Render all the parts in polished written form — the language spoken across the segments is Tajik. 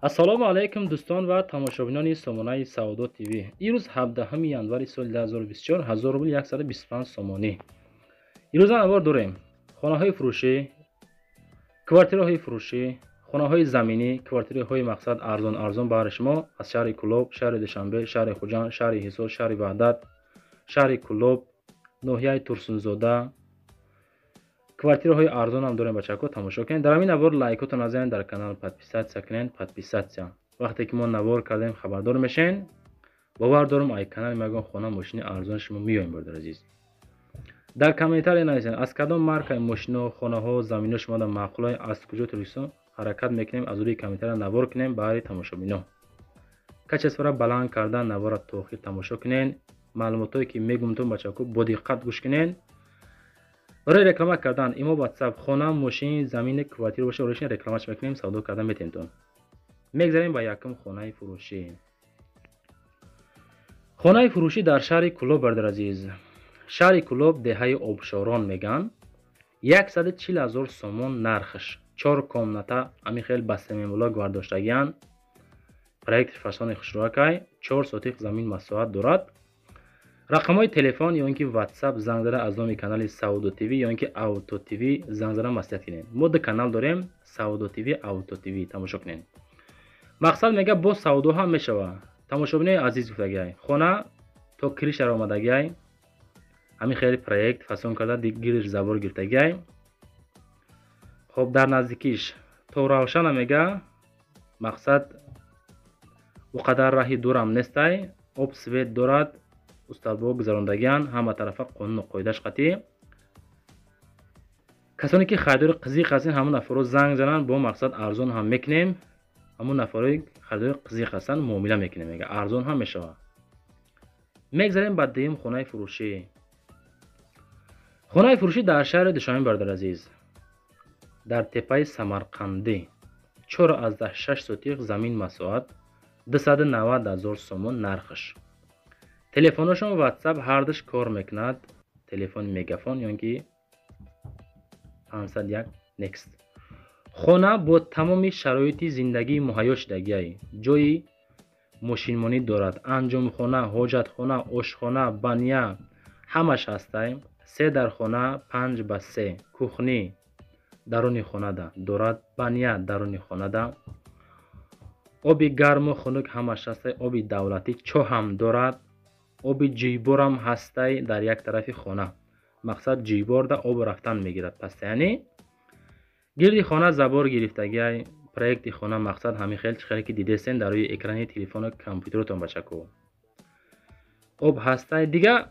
Ассалому алайкум, дӯстон ва тамошобинони сомонаи Савдо ТВ. Ирӯз 17 январи соли 2024, 1000 рубл 125 сомонӣ. Ирӯза навор дорем: хонаҳои фурӯшӣ, квартираҳои фурӯшӣ, хонаҳои заминӣ, квартираҳои мақсад арзон арзон баҳри шумо аз шаҳри Кӯлоб, шаҳри Душанбе, шаҳри Хуҷанд, шаҳри Ҳисор, шаҳри Ваҳдат, шаҳри Кӯлоб, ноҳияи Турсунзода. Квартираҳои арзон ҳам дорем, бачако, тамошо кунед. Дар ҳамин навор лайкотон назанед, дар канал подписаться кунед, подписаться. Вақте ки мо навор кардем, хабардор мешен. Бовар дорам, ай канали ма ягон хона, мошини арзон шумо меоем, бародар азиз. Дар комментария нависед, аз кадом маркаи мошино, хонаҳо, замино шумо дар маъқулай, аз куҷо Тоҷикистон. Ҳаракат мекунем, аз рӯи комментария навор кунем баҳри тамошобино. Качествора баланд карда, навора то охир тамошо кунед. Маълумотҳое ки мегумтон, бачако, бо диққат гӯш кунед. Барои реклама кардан имо, WhatsApp, хона, мошин, замини, квартира боша, оришин рекламаш мекунем, савдо карда метемтон. Мегзарем ба якум хонаи фурӯшӣ. Хонаи фурӯшӣ дар шаҳри Кӯлоб, бародар азиз, шаҳри Кӯлоб, деҳаи Обшорон меган. 140 000 сомон нархш. Чор комната, ҳамин хел ба семенблок бардоштагианд. Проекти фасони хушрӯакай, 4 сотих замин масоҳат дорад. Рақамҳои телефон ё ин ки WhatsApp занг зада, аз номи канали Савдо ТВ ё ин ки Авто ТВ занг зада маслиҳат кунед. Мо ду канал дорем: Савдо ТВ, Авто ТВ. Тамошо кунед. Мақсад, мега, боз савдо ҳам мешавад. Тамошобинои азиз, гуфтагиай, хона то крышара омадагиай, ҳамин хеле проект фасон карда, гириш забор гирифтагиай. Хоб, дар наздикиш то Равшана, мега, мақсад, ӯ қадар раҳи дурам нестай. Об, свет дорад, устадбо гузарондагиан, ҳама тарафа қонуну қоидаш қатъӣ. Касоне ки харидори қизиқ ҳастен, ҳамон нафарро занг зананд, бо мақсад арзон ҳам мекунем. Ҳамон нафарҳои харидори қизиқ ҳастанд, муомила мекунем, мега, арзон ҳам мешавад. Мегзарем ба дуюм хонаи фурӯшӣ. Хонаи фурӯшӣ дар шаҳри Душанбе, бародар азиз, дар теппаи Самарқандӣ, 4,6 сотих замин масоҳат, 290 000 сомон нархш. Телефоношон, WhatsApp ҳардуш кор мекунад, телефони Мегафон ё ки 501 Next. Хона бо тамоми шароити зиндагии муҳайё шудагиай: ҷои мошинмонӣ дорад, анҷомхона, ҳоҷатхона, ошхона, баня, ҳамаш ҳастай. Се дархона, 5 ба 3, кухни даруни хонада дорад, баня даруни хонада, оби гарму хунук ҳамаш ҳастай, оби давлатӣ, чоҳ ҳам дорад, оби ҷӯйборам ҳастай дар як тарафи хона. Мақсад, ҷӯйборда об рафтан мегирад пастаяни. Гирди хона забор гирифтагиай. Проекти хона, мақсад, ҳамин хел чихеле ки дидестен дар рӯи экрани телефону компютеротон, бачако. Об ҳастай. Дига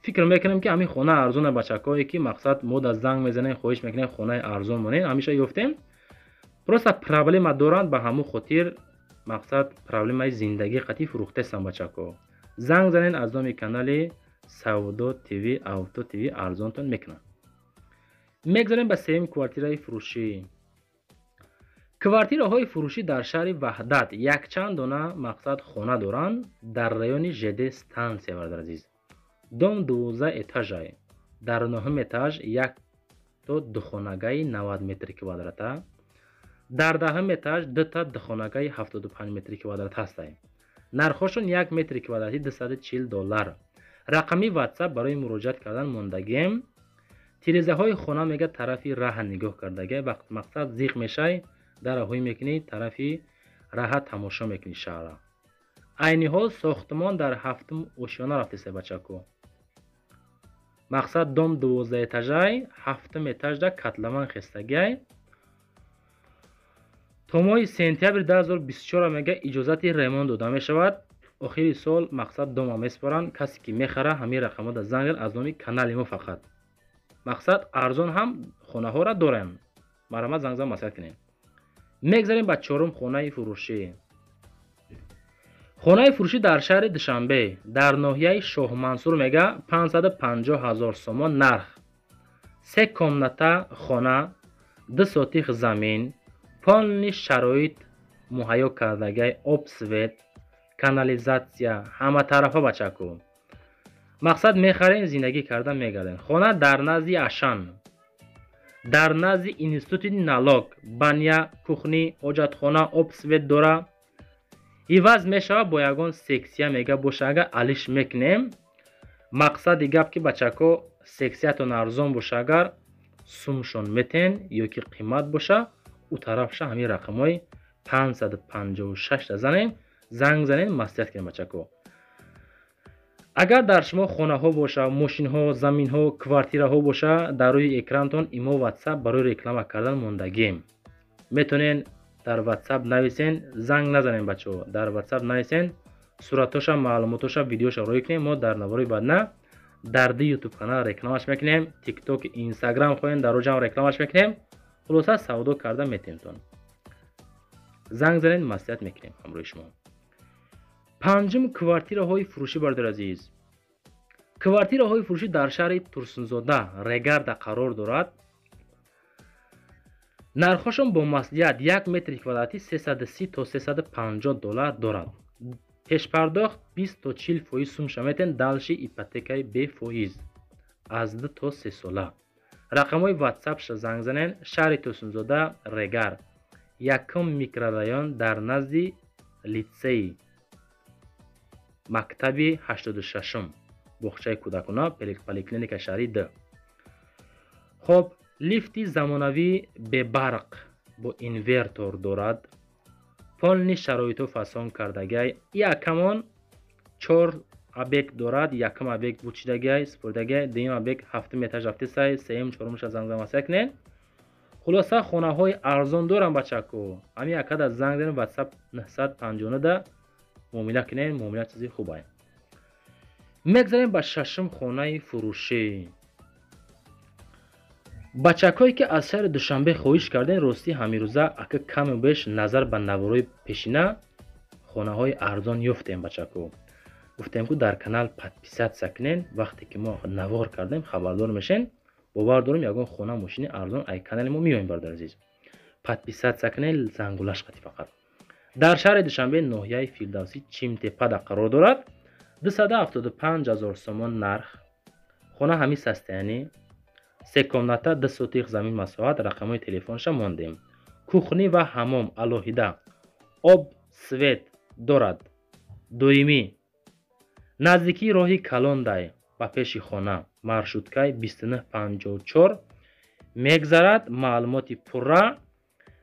фикр мекунем, ки ҳамин хона арзона. Бачакое ки, мақсад, мо да занг мезанем, хоҳиш мекунем, хонаи арзон монем, ҳамеша ёфтем. Просто проблема доранд, ба ҳамун хотир, мақсад, проблемаи зиндагӣ қатъӣ фурӯхтестан. Бачако, занг занед аз номи канали Савдо ТВ, Авто ТВ, арзонтон мекунанд. Мегзарем ба сеюм квартираи фурӯшӣ. Квартираҳои фурӯшӣ дар шаҳри Ваҳдат якчанд дона, мақсад, хона доранд дар райони ЖД станция. Бародар азиз, дом 12 этажай. Дар нӯҳум этаж як то духонагаи 90 метри квадрата, дар 10-ум этаж дута духонагаи 75 метри квадрат ҳастай. Нархҳошон як метри квадратӣ 240 доллар. Рақами WhatsApp барои муроҷиат кардан мондагием. Тирезаҳои хона, мега, тарафи раҳа нигоҳ кардагия. Вақт, мақсад, зиқ мешай, дара ҳуй мекунӣ, тарафи раҳа тамошо мекунӣ шаҳра. Айни ҳол сохтмон дар ҳафтум ошёна рафтеста, бачако. Мақсад, дом 12 этажай, ҳафтум этажда котлован хестагиай. То моҳи сентябри 2024, мега, иҷозати ремонт дода мешавад. Охири сол, мақсад, дома месупоранд. Касе ки мехара, ҳамин рақамҳода занг аз номи канали мо фақат. Мақсад, арзон ҳам хонаҳоро дорем, марҳамат, занг зан, маслиҳат кунем. Мегзарем ба чорум хонаи фурӯшӣ. Хонаи фурӯшӣ дар шаҳри Душанбе, дар ноҳияи Шоҳмансур, мега, 550 ҳазор сомон нарх. Се комната хона, 2 сотих замин, полный шароит муҳайё кардагиай: об, свет, канализация, ҳаматарафа. Бачаку, мақсад, мехарем, зиндагӣ карда мегардем. Хона дар назди Ашан. Дар назди институти налог, баня, кухни, ҳоҷатхона, об, свет дора. Иваз мешава бо ягон сексия мега боша, агар алиш мекунем. Мақсади гап ки, бачако, сексиятон арзон боша, агар сумшон метен ё ки қимат боша, ӯ тарафша ҳамин рақамҳои 556 занем, занг занем, маслиҳат кунем, бачако. Агар дар шумо хонаҳо боша, мошинҳо, заминҳо, квартираҳо боша, дар рӯи экрантон имо, Ватсап барои реклама кардан мондагием. Метавонен дар Ватсап нависен, занг назанем, бачаҳо, дар Ватсап нависен, суратоша, маълумотоша, видеоша рӯй кунем. Мо дар навори баъдна дар ди Ютуб канал рекламаш мекунем, Тикток, Инстаграм хоҳем, дар оҷам рекламаш мекунем. Хулоса, савдо карда метемтон. Занг занед, маслиҳат мекунем ҳамроҳи шумо. Панҷум квартираҳои фурӯшӣ, бародари азиз. Квартираҳои фурӯшӣ дар шаҳри Турсунзода, Регарда қарор дорад. Нархҳошон бо маслиҳат: 1 метри квадратӣ 330 то 350 доллар дорад. Пешпардохт 20 то 40% сумша метен, дальше ипотекаи бефоиз аз 2 то 3 сола. Рақамҳои Ватсапша занг занен. Шаҳри Турсунзода, Регар, якум микрорайон, дар назди литсей, мактаби 86-ум, боғчаи кӯдакона, поликлиника шаҳри д. Хоб, лифти замонавӣ бебарқ бо инвертор дорад. Полный шароитҳо фасон кардагиай. Якамон чор объект дорад. Якум объект бучидагиай, супурдагиай, дуюм объект ҳафтум этаж рафтисай, сеюм, чорумша занг зан кунед. Хулоса, хонаҳои арзон дорам, бачако. Ҳамин акада занг занед, Ватсап 959 муомила кунед. Муомила чизи хубае. Мегзарем ба шашум хонаи фурӯшӣ. Бачакҳое ки аз шаҳри Душанбе хоҳиш кардем, ростӣ, ҳамирӯза ака каму беш назар ба наворҳои пешина хонаҳои арзон ёфтем, бачако. Гуфтем ку, дар канал подписаться кунен, вақте ки мо навор кардем, хабардор мешен. Бовар дорем, ягон хона, мошини арзон ай канали мо меоем. Бародари азиз, подписаться кунен, зангулаш қати. Фақат дар шаҳри Душанбе, ноҳияи Фирдавсӣ, Чимтепада қарор дорад. 275 ҳазор сомон нарх. Хона ҳамин состояние: се комната, 2 сотих замин масоҳат. Рақамҳои телефонша мондем. Кухни ва ҳамом алоҳида, об, свет дорад доимӣ. Наздикии роҳи калондай, ба пеши хона маршруткаи 2954 мегзарад. Маълумоти пурра,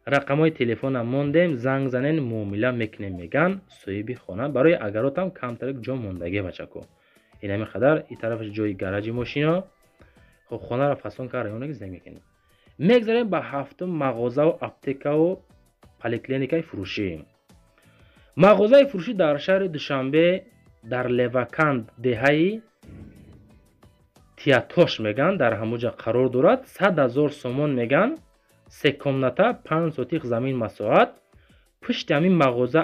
рақамҳои телефона мондем, занг занен, муомила мекунем, меган соҳиби хона. Барои агаротам камтарак ҷо мондагӣ, бачако. Инами қадар и тарафаш ҷои гараҷи мошино. Хоб, хонаро фасон кард, районаги зиндагӣ мекунем. Мегзарем ба ҳафтум мағозаву аптекаву поликлиникаи фурӯшӣ. Мағозаи фурӯшӣ дар шаҳри Душанбе, дар Леваканд, деҳаи Тиятош меган, дар ҳамуҷа қарор дорад. 100 000 сомон меган. Се комната, 5 сотих замин масоҳат. Пушти ҳамин мағоза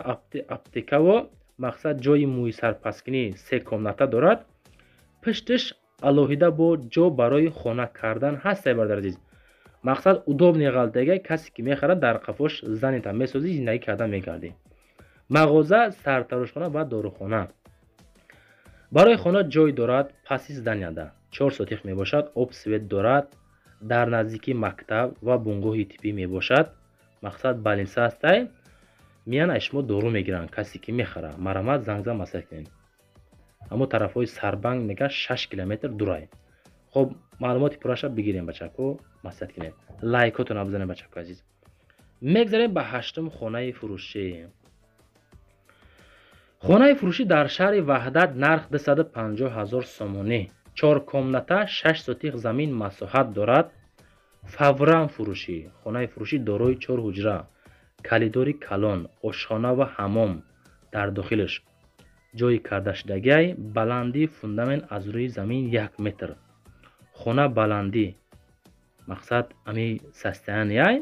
аптекаво, мақсад, ҷои мӯйсарпаскунӣ се комната дорад. Пуштиш алоҳида бо ҷо барои хона кардан ҳастай, бародари азиз. Мақсад, удобный ғалтага, касе ки мехарад, дар қафош занета месозӣ, зиндагӣ кардан мегардӣ. Мағоза, сартарошхона ва дорухона. Барои хона ҷой дорад. Паси зданияда 4 сотих мебошад, об, свет дорад. Дар наздикии мактаб ва бунгоҳи тиббӣ мебошад. Мақсад, больница ҳастай. Миян, аз шумо дору мегиранд. Касе ки мехара, марамат, занг зан, маслиҳат кунед. Аммо тарафҳои Сарбанг меган, 6 километр дурай. Хоб, маълумоти пурраша бигирем, бачако, маслиҳат кунед. Лайкотонро бизанед, бачако азиз. Мегзарем ба ҳаштум хонаи фурӯшӣ. Хонаи фурӯшӣ дар шаҳри Ваҳдат, нарх 250 ҳазор сомонӣ, чор комната, 6 сотих замин масоҳат дорад. Фавран фурӯшӣ. Хонаи фурӯшӣ дорои чор ҳуҷра, калидори калон, ошхона ва ҳамом дар дохилаш ҷой кардашудагиай. Баландии фундамент аз рӯи замин 1 метр. Хона баландӣ, мақсад, ами состоянияй.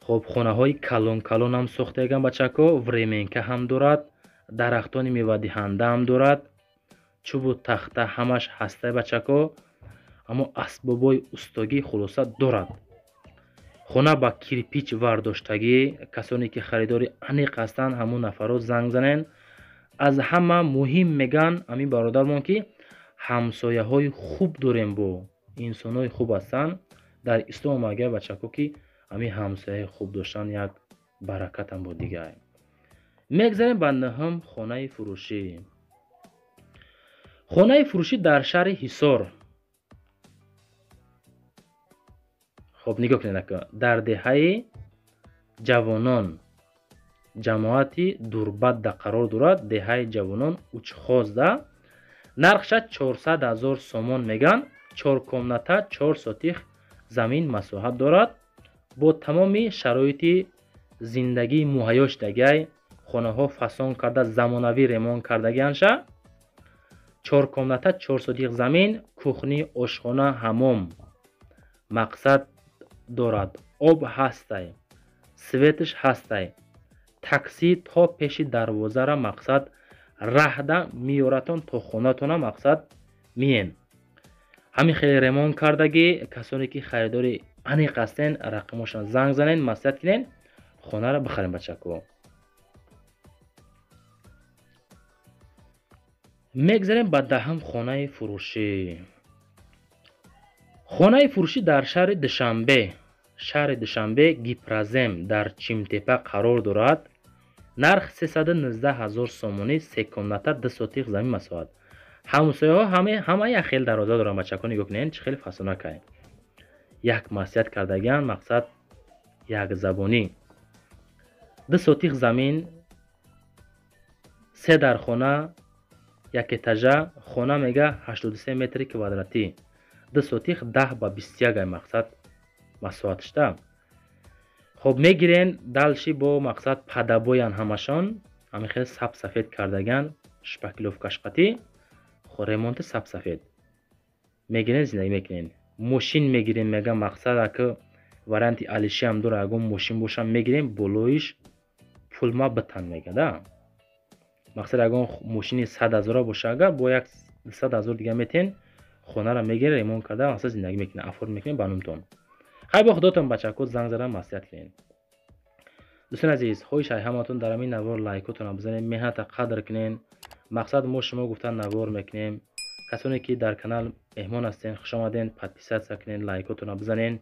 Хоб, хонаҳои калон калонам сохтаяган, бачако. Временка ҳам дорад, дарахтони мевадиҳанда ҳам дорад, чӯбу тахта ҳамаш ҳастай, бачако. Аммо асбобҳои устогӣ, хулоса, дорад. Хона ба кирпич вардоштагӣ. Касоне ки харидори аниқ ҳастанд, ҳамун нафарро занг занен. Аз ҳама муҳим, меган ҳамин бародармон, ки ҳамсояҳои хуб дорем, бо инсонҳои хуб ҳастанд. Дар ислом омадагия бачако, ки ҳамин ҳамсояи хуб доштан як баракатам бо дигар. Мегзарем ба нӯҳум хонаи фурӯшӣ. Хонаи фурӯшӣ дар шаҳри Ҳисор. Хоб, нигоҳ кунед ака, дар деҳаи Ҷавонон, ҷамоати Дурбадда қарор дорад. Деҳаи Ҷавонон, Учхозда. Нархша 400 000 сомон меган. 4 комната, 4 сотих замин масоҳат дорад. Бо тамоми шароити зиндагии муҳайё шудагиай. Хонаҳо фасон карда, замонавӣ ремонт кардагианша. 4 комната, 4 сотих замин, кухни, ошхона, ҳамом мақсад дорад. Об ҳастай, светаш ҳастай. Такси то пеши дарвозара мақсад раҳда меёратон, то хонатона мақсад миен. Ҳамин хеле ремонт кардагӣ. Касоне ки харидори аниқ ҳастен, рақамошон занг занен, маслиҳат кунен, хонаро бихарем бачако. Мегзарем ба даҳум хонаи фурӯшӣ. Хонаи фурӯшӣ дар шаҳри Душанбе. Шаҳри Душанбе, Гипрозем, дар Чимтепа қарор дорад. Нарх 319 000 сомонӣ, се комната, 2 сотих замин масоҳат. Ҳамсояҳо ҳама як хел дарвоза доранд бачако, нигоҳ кунед, чӣ хеле фасонакай. Як маслиҳат кардагиан, мақсад якзабонӣ. 2 сотих замин, се дархона, як этажа, хона мега 83 метри квадратӣ. 2 сотих 10 ба 21 ай мақсад масоҳатшда. Хоб, мегирен далши бо мақсад падабоян ҳамашон, ҳамин хел саб сафед кардаган, шпаклёвкашқатӣ, ремонти саб сафед. Мегирен, зиндагӣ мекунен. Мошин мегирем мега мақсад, ака варианти алишиам дора, ягон мошин боша мегирем, болоиш пулма битан мега да. Мақсад ягон мошини 100 000 боша, агар бо як 200 000 дига метен, хонаро мегирен, ремонт карда, мақсад зиндагӣ мекунен, афорд мекунен ба номтон. Хай бо худотон бачако, занг зада маслиҳат кунед. Дӯстони азиз, хоҳиш ай ҳаматон дар ҳамин навор лайкотонро бизанед, меҳната қадр кунед. Мақсад мо шумо гуфтан навор мекунем. Касоне ки дар канал меҳмон ҳастен, хуш омаден, подписатсия кунед, лайкотонро бизанед.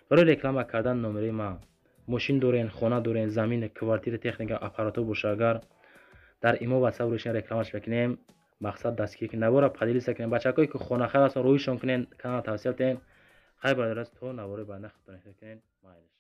Барои реклама кардан номери ма. Мошин дорен, хона дорен, замин, квартира, техника, аппарато боша, агар дар имо ватсап рӯшен рекламаш мекунем. Мақсад дастгирӣ кунед, навора поделиться кунед. Бачакое ки хонахар ҳастанд, рӯишон кунед, канал тавсия бидиҳед. Хайр бародараз, то навори баъда худтон эҳтиёт кунед. Майлиш.